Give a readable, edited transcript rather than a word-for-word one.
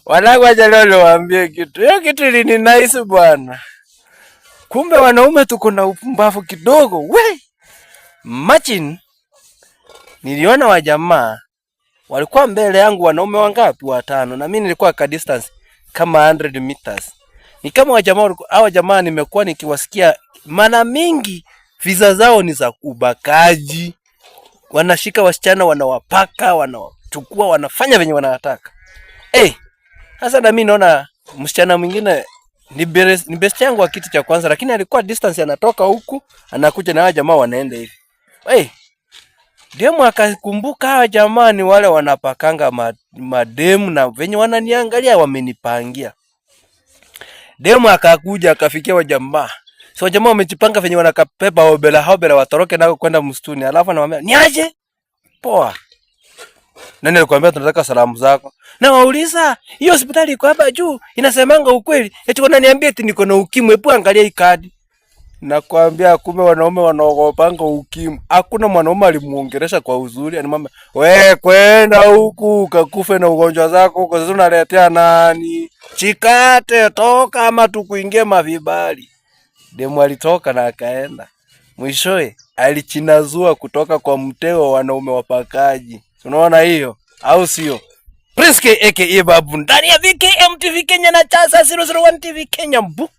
Wanangu, acha leo niwaambie kitu. Hiyo kitu ilini nice bwana. Kumbe wanaume tuko na upumbavu kidogo. We! Imagine niliona wajamaa walikuwa mbele yangu, wanaume wangapi? Watano, na mimi nilikuwa ka distance kama 100 meters. Ni kama wajamaa hawa jamaa nimekuwa nikiwasikia mara mingi, visa zao ni za ubakaji, wanashika wasichana, wanawapaka, wanawachukua, wanafanya venye wanataka. Eh, sasa na mimi naona msichana mwingine ni best yangu wa kiti cha kwanza, lakini alikuwa distance, anatoka huku anakuja na hawa jamaa wanaenda hivi. Hey, demu akakumbuka hawa jamaa ni wale wanapakanga mademu na venye wananiangalia wamenipangia. Demu akakuja akafikia wajamaa. So wajamaa wamejipanga venye wanakapepa hobela hobela watoroke nako kwenda msituni. Alafu anamwambia, "Niaje?" "Poa." "Nani alikwambia tunataka salamu zako?" Na wauliza, "Hiyo hospitali iko hapa juu, inasemanga ukweli? Eti wananiambia eti niko na ukimwi, hebu angalia hii kadi." Nakwambia kumbe wanaume wanaogopanga ukimwi. Hakuna mwanaume alimuongelesha kwa uzuri, alimwambia, "We kwenda huku ukakufe na ugonjwa zako huko, sasa unaletea nani? Chikate, toka ama tukuingie mavibali." Demu alitoka na akaenda. Mwishowe alichinazua kutoka kwa mtego wa wanaume wapakaji. Unaona hiyo au sio? Prince K aka Babu ndani ya VKM TV Kenya na Chasa 001 TV Kenya mbu.